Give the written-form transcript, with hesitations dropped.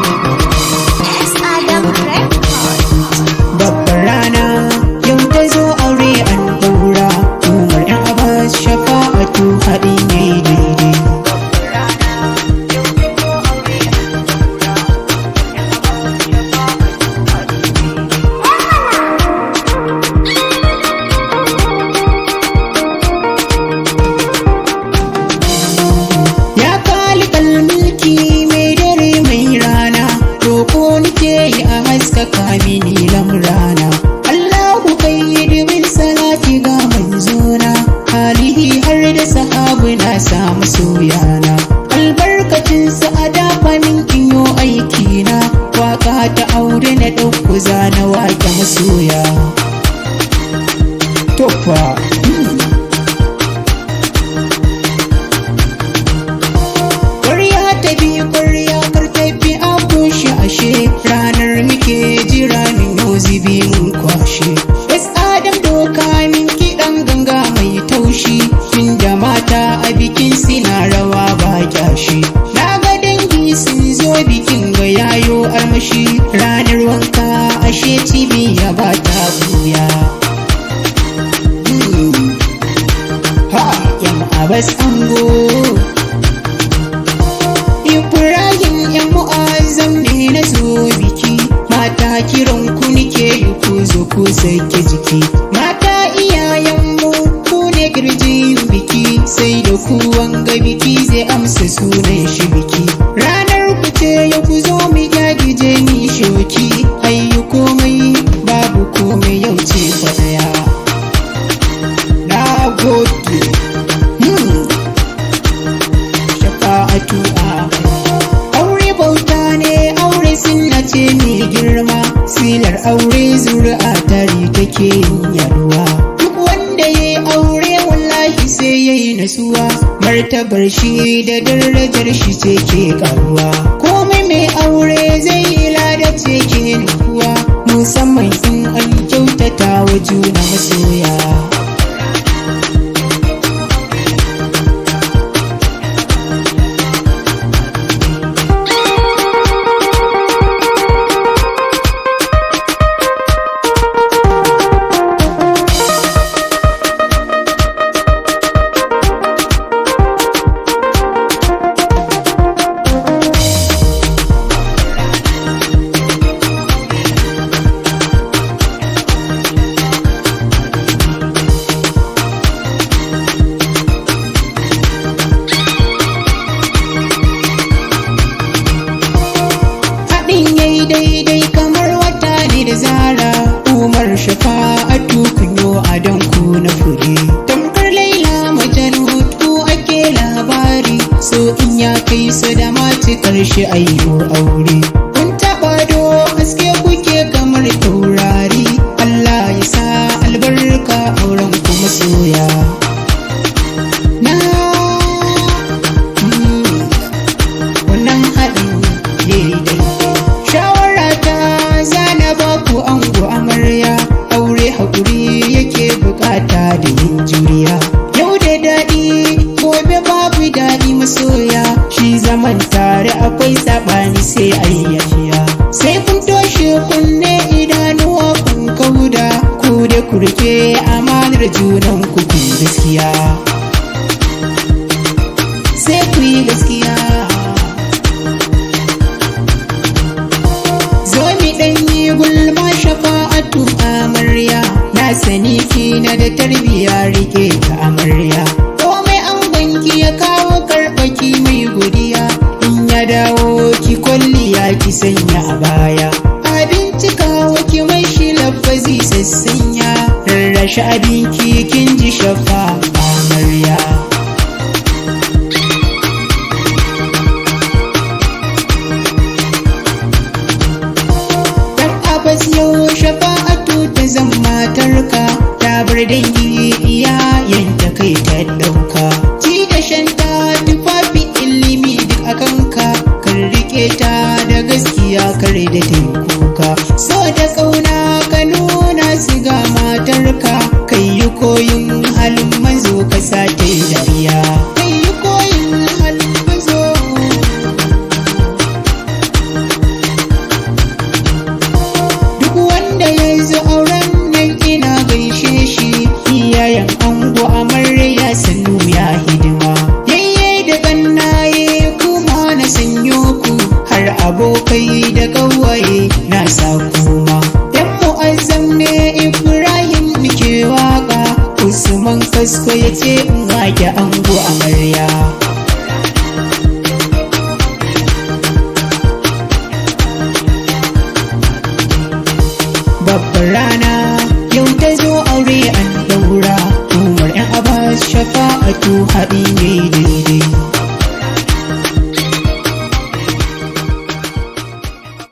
S. Adam Records. Babbar rana yau ta zo aure an daura. Umar ɗan Abbas Shafa'atu haɗi ne daidai. Ya kalikal mulki mai dare mai rana, roko nike yi a haskaka mini lamrana. Allahu kai yi dubin salati ga manzona, alihi har da sahabu na samu soyana. Albarkacin sa a dafa min inyo aikina, waka ta aure na ɗauko zana wake masoya. Tofa. Ƙwarya ta bi ƙwarya kar ta bi a bushe ashe ranar muke jira min yau zibi mun kwashe. Es Adam doka min kiɗan ganga mai taushi tun da mata a bikin suna rawa ba kyashi. Na ga dangi sun zo bikin ga yayo armashi ranar wanka ashe cibiya ba ta buya. Ha, yan Abbas ango. Ibrahim yan Mu'azzam ne na zo biki mata kiran ku nike yi ku zo ku sake jiki mata iyayen mu ku ne kirjin biki sai da ku wanga biki zai amsa sunan shi biki ranar ku ce ya ku zo mu gyagije ni shoki ayyu komai babu komai yau ce fa daya na gode. Shafa'atu a aure bauta ne, aure sunna ce mai girma, silar aure zuri'a tari take yin yaduwa. Duk wanda ya aure wallahi sai ya yi nasuwa, martabar shi da darajar shi ce ke karuwa. Komai mai aure zai yi lada ce ke nufuwa, musamman in an kyautata wa juna masoya. Haɗin yayi daidai kamar wata ne da zara, Umar Shafa'atu kunyo a ku na fure. Tamkar Laila Majanu ku ake labari, so in ya kai su da maci karshe ayyo aure. Kun taɓa do haske kuke kamar taurari, Allah ya sa albarka auren ku masoya. Na wannan haɗin yayi daidai. Shawara ta zana ba ku ango amarya, aure haƙuri yake bukata da yin juriya. Yau da daɗi, gobe babu daɗi masoya, shi zaman tare akwai saɓani sai ayyafiya. Sai kun toshe kunne idanuwa kun kauda, ku da kurke amanar junan ku ku yi gaskiya. Sai ku yi gaskiya. Zo mi ɗanyi gulma Shafa'atu amarya, na sani kina da tarbiya rike ta amarya. Komai an banki ya kawo karɓaki mai godiya, in ya dawo ki kwalliya ki sanya a baya. Abinci kawo ki mai shi lafazi sassanya, rarrashi abinki kin ji shafa amarya. Dan Abbas yau Shafa'atu ta zama matarka, ta bar dangi iyayenta kai ta ɗauka. Ci da shanta tufafi ilimi duk a kanka, kan rike ta da gaskiya kare da ta yi kuka. So da ƙauna ka nuna su ga matarka, kai yi koyin halin. Iyayen ango amarya sannu ya hidima. Yayye da gannaye kuma na sanyo ku, har abokai da ƙawaye na sa kuma. Yan Mu'azzam ne Ibrahim nike waka, Usman Kasko ya ce in wake ango amarya. Babbar rana yau ta zo, aure an daura. Umar yan Abbas, Shafa'atu, haɗi ne daidai.